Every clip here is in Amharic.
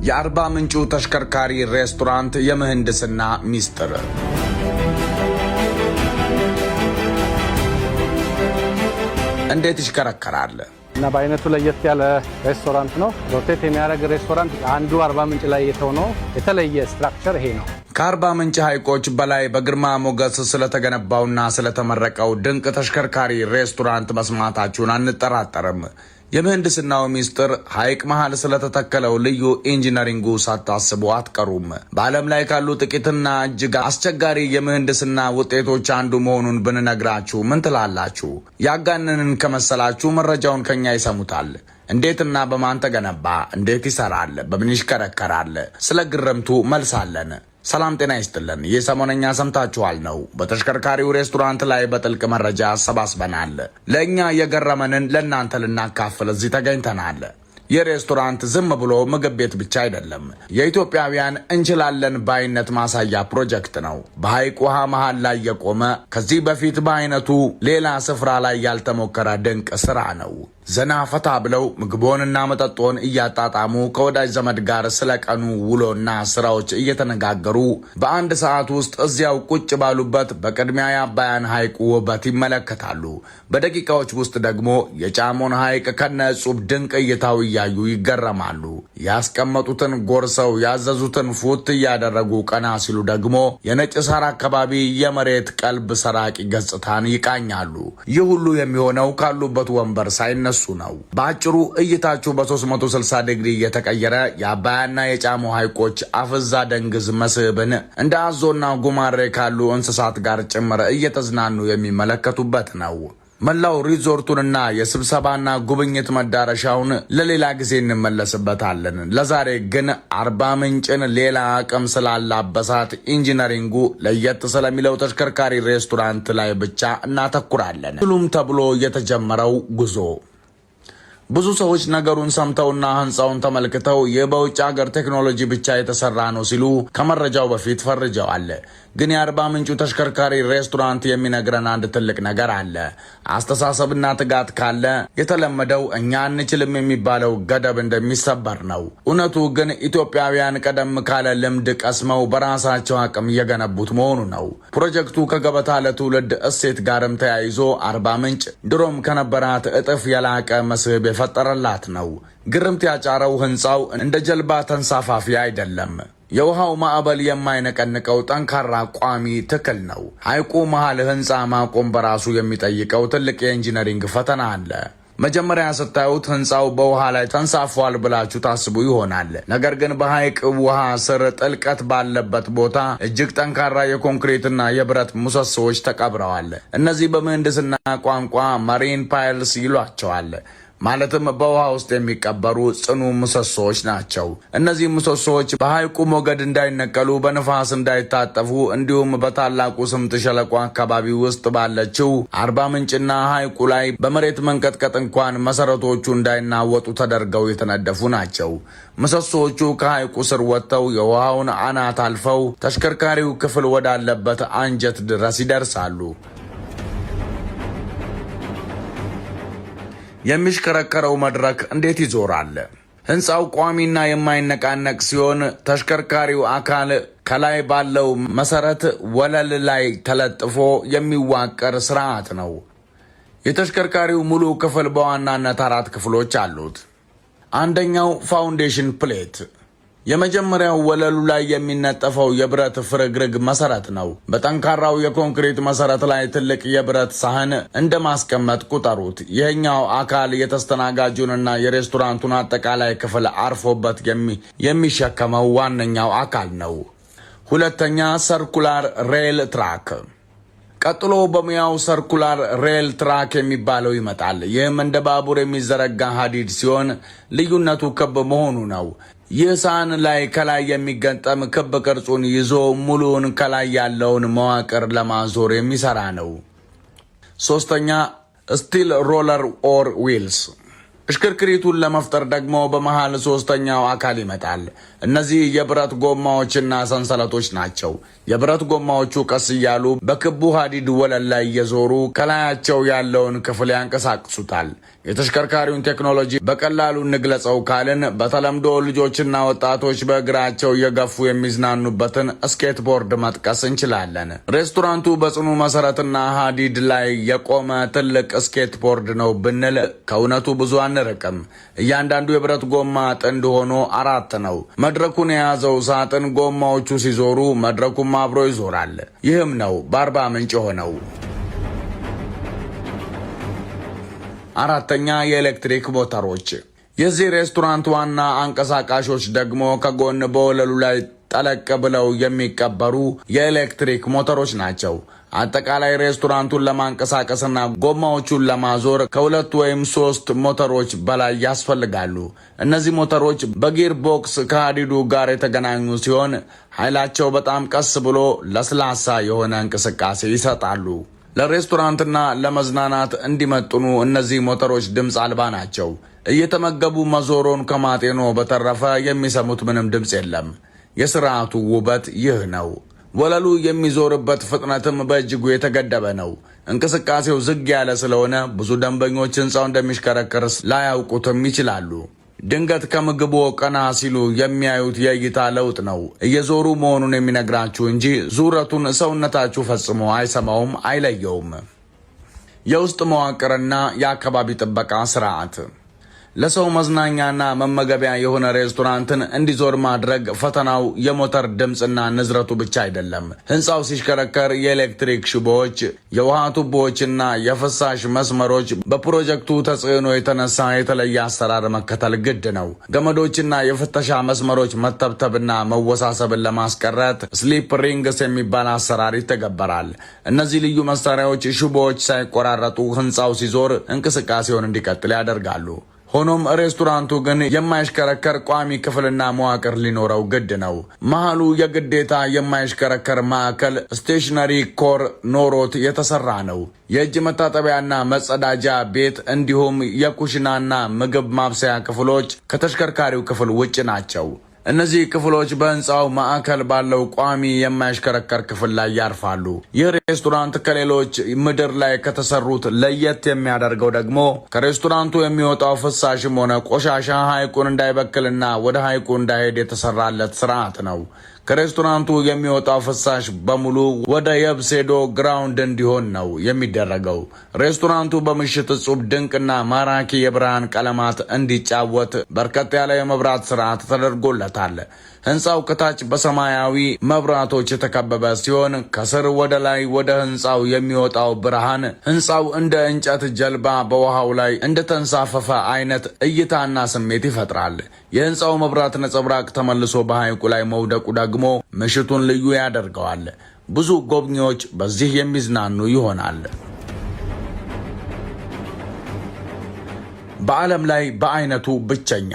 የአርባ ምንጩ ተሽከርካሪ ሬስቶራንት የምህንድስና ሚስጥር። እንዴት ይሽከረከራል? እና በአይነቱ ለየት ያለ ሬስቶራንት ነው። Rotate የሚያደርግ ሬስቶራንት አንዱ አርባ ምንጭ ላይ የተሆነው የተለየ structure ይሄ ነው። ከአርባ ምንጭ ሐይቆች በላይ በግርማ ሞገስ ስለተገነባውና ስለተመረቀው ድንቅ ተሽከርካሪ ሬስቶራንት መስማታችሁን አንጠራጠርም። የምህንድስናው ሚስጥር ሐይቅ መሃል ስለተተከለው ልዩ engineering ኡ ሳታስቡ አትቀሩም። በዓለም ላይ ካሉ ጥቂትና እጅግ አስቸጋሪ የምህንድስና ውጤቶች አንዱ መሆኑን ብንነግራችሁ ምን ትላላችሁ? ያጋነንን ከመሰላችሁ መረጃውን ከኛ ይሰሙታል። እንዴትና በማን ተገነባ? እንዴት ይሰራል? በምን ይሽከረከራል? ስለ ግርምቱ መልስ አለን። ሰላም ጤና ይስጥልን። ይህ ሰሞነኛ ሰምታችኋል ነው። በተሽከርካሪው ሬስቶራንት ላይ በጥልቅ መረጃ አሰባስበናል። ለእኛ የገረመንን ለእናንተ ልናካፍል እዚህ ተገኝተናል። ይህ ሬስቶራንት ዝም ብሎ ምግብ ቤት ብቻ አይደለም። የኢትዮጵያውያን እንችላለን ባይነት ማሳያ ፕሮጀክት ነው። በሐይቅ ውሃ መሃል ላይ የቆመ፣ ከዚህ በፊት በአይነቱ ሌላ ስፍራ ላይ ያልተሞከረ ድንቅ ስራ ነው። ዘና ፈታ ብለው ምግቦንና መጠጦን እያጣጣሙ፣ ከወዳጅ ዘመድ ጋር ስለ ቀኑ ውሎና ስራዎች እየተነጋገሩ፣ በአንድ ሰዓት ውስጥ እዚያው ቁጭ ባሉበት በቅድሚያ የአባያን ሐይቅ ውበት ይመለከታሉ። በደቂቃዎች ውስጥ ደግሞ የጫሞን ሐይቅ ከነ እጹብ ድንቅ እይታው እያዩ ይገረማሉ። ያስቀመጡትን ጎርሰው ያዘዙትን ፉት እያደረጉ ቀና ሲሉ ደግሞ የነጭ ሳር አካባቢ የመሬት ቀልብ ሰራቂ ገጽታን ይቃኛሉ። ይህ ሁሉ የሚሆነው ካሉበት ወንበር ሳይነሱ ነው። በአጭሩ እይታችሁ በ360 ዲግሪ እየተቀየረ የአባያና የጫሞ ሐይቆች አፍዛ ደንግዝ መስህብን እንደ አዞና ጉማሬ ካሉ እንስሳት ጋር ጭምር እየተዝናኑ የሚመለከቱበት ነው። መላው ሪዞርቱንና የስብሰባና ጉብኝት መዳረሻውን ለሌላ ጊዜ እንመለስበታለን። ለዛሬ ግን አርባ ምንጭን ሌላ አቅም ስላላበሳት engineering ኡ ለየት ስለሚለው ተሽከርካሪ ሬስቶራንት ላይ ብቻ እናተኩራለን። ሁሉም ተብሎ የተጀመረው ጉዞ። ብዙ ሰዎች ነገሩን ሰምተውና ህንፃውን ተመልክተው ይህ በውጭ ሀገር ቴክኖሎጂ ብቻ የተሰራ ነው ሲሉ ከመረጃው በፊት ፈርጀዋል። ግን የአርባ ምንጩ ተሽከርካሪ ሬስቶራንት የሚነግረን አንድ ትልቅ ነገር አለ። አስተሳሰብና ትጋት ካለ የተለመደው እኛ አንችልም የሚባለው ገደብ እንደሚሰበር ነው። እውነቱ ግን ኢትዮጵያውያን ቀደም ካለ ልምድ ቀስመው በራሳቸው አቅም እየገነቡት መሆኑ ነው። ፕሮጀክቱ ከገበታ ለትውልድ እሴት ጋርም ተያይዞ አርባ ምንጭ ድሮም ከነበራት እጥፍ የላቀ መስህብ የፈጠረላት ነው። ግርምት ያጫረው ህንፃው እንደ ጀልባ ተንሳፋፊ አይደለም። የውሃው ማዕበል የማይነቀንቀው ጠንካራ ቋሚ ትክል ነው። ሐይቁ መሃል ህንፃ ማቆም በራሱ የሚጠይቀው ትልቅ የ engineering ፈተና አለ። መጀመሪያ ስታዩት ህንፃው በውሃ ላይ ተንሳፏል ብላችሁ ታስቡ ይሆናል። ነገር ግን በሐይቅ ውሃ ስር ጥልቀት ባለበት ቦታ እጅግ ጠንካራ የኮንክሪትና የብረት ምሰሶዎች ተቀብረዋል። እነዚህ በምህንድስና ቋንቋ marine piles ይሏቸዋል። ማለትም በውሃ ውስጥ የሚቀበሩ ጽኑ ምሰሶዎች ናቸው። እነዚህ ምሰሶዎች በሐይቁ ሞገድ እንዳይነቀሉ፣ በንፋስ እንዳይታጠፉ እንዲሁም በታላቁ ስምጥ ሸለቆ አካባቢ ውስጥ ባለችው አርባ ምንጭና ሐይቁ ላይ በመሬት መንቀጥቀጥ እንኳን መሰረቶቹ እንዳይናወጡ ተደርገው የተነደፉ ናቸው። ምሰሶዎቹ ከሐይቁ ስር ወጥተው የውሃውን አናት አልፈው ተሽከርካሪው ክፍል ወዳለበት አንጀት ድረስ ይደርሳሉ። የሚሽከረከረው መድረክ እንዴት ይዞራል? ህንፃው ቋሚና የማይነቃነቅ ሲሆን ተሽከርካሪው አካል ከላይ ባለው መሰረት ወለል ላይ ተለጥፎ የሚዋቀር ስርዓት ነው። የተሽከርካሪው ሙሉ ክፍል በዋናነት አራት ክፍሎች አሉት። አንደኛው foundation plate፣ የመጀመሪያው ወለሉ ላይ የሚነጠፈው የብረት ፍርግርግ መሰረት ነው። በጠንካራው የኮንክሪት መሰረት ላይ ትልቅ የብረት ሳህን እንደ ማስቀመጥ ቁጠሩት። ይህኛው አካል የተስተናጋጁንና የሬስቶራንቱን አጠቃላይ ክፍል አርፎበት የሚሸከመው ዋነኛው አካል ነው። ሁለተኛ circular rail track። ቀጥሎ በሙያው circular rail track የሚባለው ይመጣል። ይህም እንደ ባቡር የሚዘረጋ ሀዲድ ሲሆን ልዩነቱ ክብ መሆኑ ነው። ይህ ሳህን ላይ ከላይ የሚገጠም ክብ ቅርጹን ይዞ ሙሉውን ከላይ ያለውን መዋቅር ለማዞር የሚሰራ ነው። ሶስተኛ steel roller or wheels። እሽክርክሪቱን ለመፍጠር ደግሞ በመሃል ሶስተኛው አካል ይመጣል። እነዚህ የብረት ጎማዎችና ሰንሰለቶች ናቸው። የብረት ጎማዎቹ ቀስ እያሉ በክቡ ሀዲድ ወለል ላይ እየዞሩ ከላያቸው ያለውን ክፍል ያንቀሳቅሱታል። የተሽከርካሪውን ቴክኖሎጂ በቀላሉ እንግለጸው ካልን በተለምዶ ልጆችና ወጣቶች በእግራቸው እየገፉ የሚዝናኑበትን skateboard መጥቀስ እንችላለን። ሬስቶራንቱ በጽኑ መሰረትና ሀዲድ ላይ የቆመ ትልቅ skateboard ነው ብንል ከእውነቱ ብዙ አንርቅም። እያንዳንዱ የብረት ጎማ ጥንድ ሆኖ አራት ነው። መድረኩን የያዘው ሳጥን ጎማዎቹ ሲዞሩ መድረኩም አብሮ ይዞራል። ይህም ነው በአርባ ምንጭ የሆነው። አራተኛ፣ የኤሌክትሪክ ሞተሮች። የዚህ ሬስቶራንት ዋና አንቀሳቃሾች ደግሞ ከጎን በወለሉ ላይ ጠለቅ ብለው የሚቀበሩ የኤሌክትሪክ ሞተሮች ናቸው። አጠቃላይ ሬስቶራንቱን ለማንቀሳቀስና ጎማዎቹን ለማዞር ከሁለት ወይም ሶስት ሞተሮች በላይ ያስፈልጋሉ። እነዚህ ሞተሮች በ gear box ከሀዲዱ ጋር የተገናኙ ሲሆን ኃይላቸው በጣም ቀስ ብሎ ለስላሳ የሆነ እንቅስቃሴ ይሰጣሉ። ለሬስቶራንትና ለመዝናናት እንዲመጥኑ እነዚህ ሞተሮች ድምፅ አልባ ናቸው። እየተመገቡ መዞሮን ከማጤኖ በተረፈ የሚሰሙት ምንም ድምፅ የለም። የስርዓቱ ውበት ይህ ነው። ወለሉ የሚዞርበት ፍጥነትም በእጅጉ የተገደበ ነው። እንቅስቃሴው ዝግ ያለ ስለሆነ ብዙ ደንበኞች ህንፃው እንደሚሽከረከር ላያውቁትም ይችላሉ። ድንገት ከምግቡ ቀና ሲሉ የሚያዩት የእይታ ለውጥ ነው እየዞሩ መሆኑን የሚነግራችሁ እንጂ ዙረቱን ሰውነታችሁ ፈጽሞ አይሰማውም፣ አይለየውም። የውስጥ መዋቅርና የአካባቢ ጥበቃ ስርዓት። ለሰው መዝናኛና መመገቢያ የሆነ ሬስቶራንትን እንዲዞር ማድረግ ፈተናው የሞተር ድምፅና ንዝረቱ ብቻ አይደለም። ህንፃው ሲሽከረከር የኤሌክትሪክ ሽቦዎች፣ የውሃ ቱቦዎችና የፍሳሽ መስመሮች በፕሮጀክቱ ተጽዕኖ የተነሳ የተለየ አሰራር መከተል ግድ ነው። ገመዶችና የፍተሻ መስመሮች መተብተብና መወሳሰብን ለማስቀረት slip rings የሚባል አሰራር ይተገበራል። እነዚህ ልዩ መሳሪያዎች ሽቦዎች ሳይቆራረጡ ህንፃው ሲዞር እንቅስቃሴውን እንዲቀጥል ያደርጋሉ። ሆኖም ሬስቶራንቱ ግን የማይሽከረከር ቋሚ ክፍልና መዋቅር ሊኖረው ግድ ነው። መሃሉ የግዴታ የማይሽከረከር ማዕከል stationary core ኖሮት የተሰራ ነው። የእጅ መታጠቢያና መጸዳጃ ቤት እንዲሁም የኩሽናና ምግብ ማብሰያ ክፍሎች ከተሽከርካሪው ክፍል ውጭ ናቸው። እነዚህ ክፍሎች በህንፃው ማዕከል ባለው ቋሚ የማይሽከረከር ክፍል ላይ ያርፋሉ። ይህ ሬስቶራንት ከሌሎች ምድር ላይ ከተሰሩት ለየት የሚያደርገው ደግሞ ከሬስቶራንቱ የሚወጣው ፍሳሽም ሆነ ቆሻሻ ሐይቁን እንዳይበክልና ወደ ሐይቁ እንዳይሄድ የተሰራለት ስርዓት ነው። ከሬስቶራንቱ የሚወጣው ፍሳሽ በሙሉ ወደ የብስ ሄዶ ground እንዲሆን ነው የሚደረገው። ሬስቶራንቱ በምሽት እጹብ ድንቅና ማራኪ የብርሃን ቀለማት እንዲጫወት በርከት ያለ የመብራት ስርዓት ተደርጎለታል። ህንፃው ከታች በሰማያዊ መብራቶች የተከበበ ሲሆን ከስር ወደ ላይ ወደ ህንፃው የሚወጣው ብርሃን ህንፃው እንደ እንጨት ጀልባ በውሃው ላይ እንደተንሳፈፈ አይነት እይታና ስሜት ይፈጥራል። የህንፃው መብራት ነጸብራቅ ተመልሶ በሐይቁ ላይ መውደቁ ደግሞ ምሽቱን ልዩ ያደርገዋል። ብዙ ጎብኚዎች በዚህ የሚዝናኑ ይሆናል። በዓለም ላይ በአይነቱ ብቸኛ።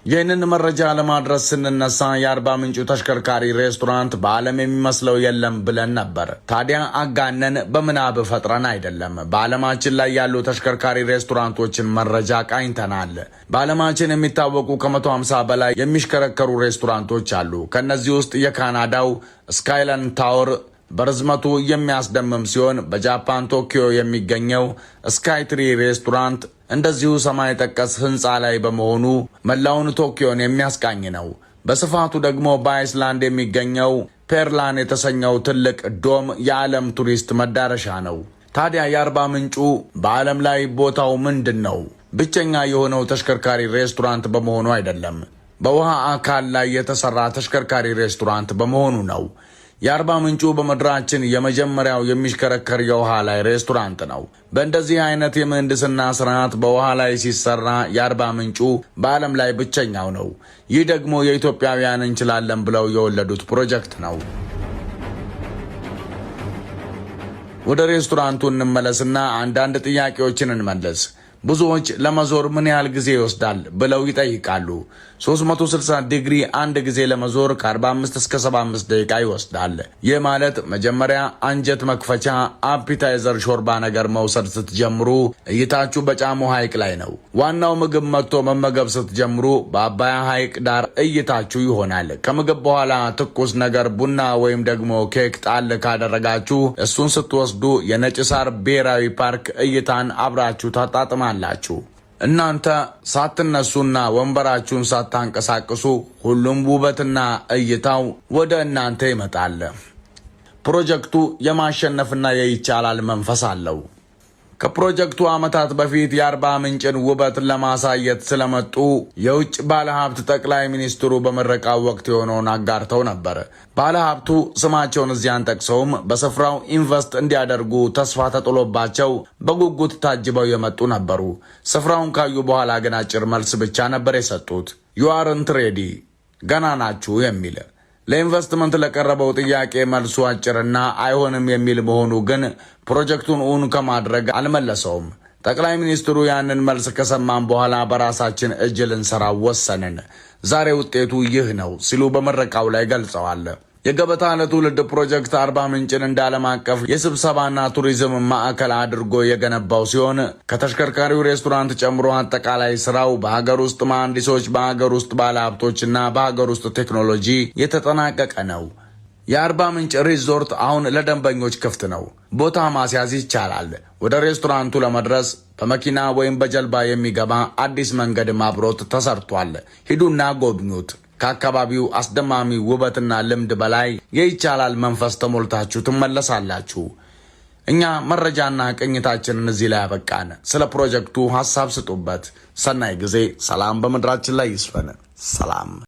ይህንን መረጃ ለማድረስ ስንነሳ የአርባ ምንጩ ተሽከርካሪ ሬስቶራንት በዓለም የሚመስለው የለም ብለን ነበር። ታዲያ አጋነን በምናብ ፈጥረን አይደለም። በዓለማችን ላይ ያሉ ተሽከርካሪ ሬስቶራንቶችን መረጃ ቃኝተናል። በዓለማችን የሚታወቁ ከ150 በላይ የሚሽከረከሩ ሬስቶራንቶች አሉ። ከእነዚህ ውስጥ የካናዳው ስካይላይን ታወር በርዝመቱ የሚያስደምም ሲሆን በጃፓን ቶኪዮ የሚገኘው ስካይ ትሪ ሬስቶራንት እንደዚሁ ሰማይ ጠቀስ ህንፃ ላይ በመሆኑ መላውን ቶኪዮን የሚያስቃኝ ነው። በስፋቱ ደግሞ በአይስላንድ የሚገኘው ፔርላን የተሰኘው ትልቅ dome የዓለም ቱሪስት መዳረሻ ነው። ታዲያ የአርባ ምንጩ በዓለም ላይ ቦታው ምንድን ነው? ብቸኛ የሆነው ተሽከርካሪ ሬስቶራንት በመሆኑ አይደለም፣ በውሃ አካል ላይ የተሰራ ተሽከርካሪ ሬስቶራንት በመሆኑ ነው። የአርባ ምንጩ በምድራችን የመጀመሪያው የሚሽከረከር የውሃ ላይ ሬስቶራንት ነው። በእንደዚህ አይነት የምህንድስና ስርዓት በውሃ ላይ ሲሰራ የአርባ ምንጩ በዓለም ላይ ብቸኛው ነው። ይህ ደግሞ የኢትዮጵያውያን እንችላለን ብለው የወለዱት ፕሮጀክት ነው። ወደ ሬስቶራንቱ እንመለስና አንዳንድ ጥያቄዎችን እንመልስ። ብዙዎች ለመዞር ምን ያህል ጊዜ ይወስዳል ብለው ይጠይቃሉ። 360 ዲግሪ አንድ ጊዜ ለመዞር ከ45 እስከ 75 ደቂቃ ይወስዳል። ይህ ማለት መጀመሪያ አንጀት መክፈቻ appetizer ሾርባ ነገር መውሰድ ስትጀምሩ እይታችሁ በጫሞ ሐይቅ ላይ ነው። ዋናው ምግብ መጥቶ መመገብ ስትጀምሩ በአባያ ሐይቅ ዳር እይታችሁ ይሆናል። ከምግብ በኋላ ትኩስ ነገር ቡና ወይም ደግሞ ኬክ ጣል ካደረጋችሁ እሱን ስትወስዱ የነጭ ሳር ብሔራዊ ፓርክ እይታን አብራችሁ ታጣጥማላችሁ። እናንተ ሳትነሱና ወንበራችሁን ሳታንቀሳቅሱ ሁሉም ውበትና እይታው ወደ እናንተ ይመጣል። ፕሮጀክቱ የማሸነፍና የይቻላል መንፈስ አለው። ከፕሮጀክቱ ዓመታት በፊት የአርባ ምንጭን ውበት ለማሳየት ስለመጡ የውጭ ባለሀብት ጠቅላይ ሚኒስትሩ በምረቃው ወቅት የሆነውን አጋርተው ነበር። ባለሀብቱ ስማቸውን እዚያን ጠቅሰውም በስፍራው ኢንቨስት እንዲያደርጉ ተስፋ ተጥሎባቸው በጉጉት ታጅበው የመጡ ነበሩ። ስፍራውን ካዩ በኋላ ግን አጭር መልስ ብቻ ነበር የሰጡት። "You aren't ready፣ ገና ናችሁ" የሚል። ለኢንቨስትመንት ለቀረበው ጥያቄ መልሱ አጭርና አይሆንም የሚል መሆኑ ግን ፕሮጀክቱን እውን ከማድረግ አልመለሰውም። ጠቅላይ ሚኒስትሩ ያንን መልስ ከሰማን በኋላ በራሳችን እጅ ልንሰራው ወሰንን። ዛሬ ውጤቱ ይህ ነው ሲሉ በምረቃው ላይ ገልጸዋል። የገበታ ለትውልድ ፕሮጀክት አርባ ምንጭን እንደ ዓለም አቀፍ የስብሰባና ቱሪዝም ማዕከል አድርጎ የገነባው ሲሆን ከተሽከርካሪው ሬስቶራንት ጨምሮ አጠቃላይ ስራው በሀገር ውስጥ መሐንዲሶች፣ በሀገር ውስጥ ባለሀብቶችና በሀገር ውስጥ ቴክኖሎጂ የተጠናቀቀ ነው። የአርባ ምንጭ ሪዞርት አሁን ለደንበኞች ክፍት ነው። ቦታ ማስያዝ ይቻላል። ወደ ሬስቶራንቱ ለመድረስ በመኪና ወይም በጀልባ የሚገባ አዲስ መንገድም አብሮት ተሰርቷል። ሂዱና ጎብኙት። ከአካባቢው አስደማሚ ውበትና ልምድ በላይ የይቻላል መንፈስ ተሞልታችሁ ትመለሳላችሁ። እኛ መረጃና ቅኝታችንን እዚህ ላይ ያበቃን። ስለ ፕሮጀክቱ ሀሳብ ስጡበት። ሰናይ ጊዜ። ሰላም በምድራችን ላይ ይስፈን። ሰላም።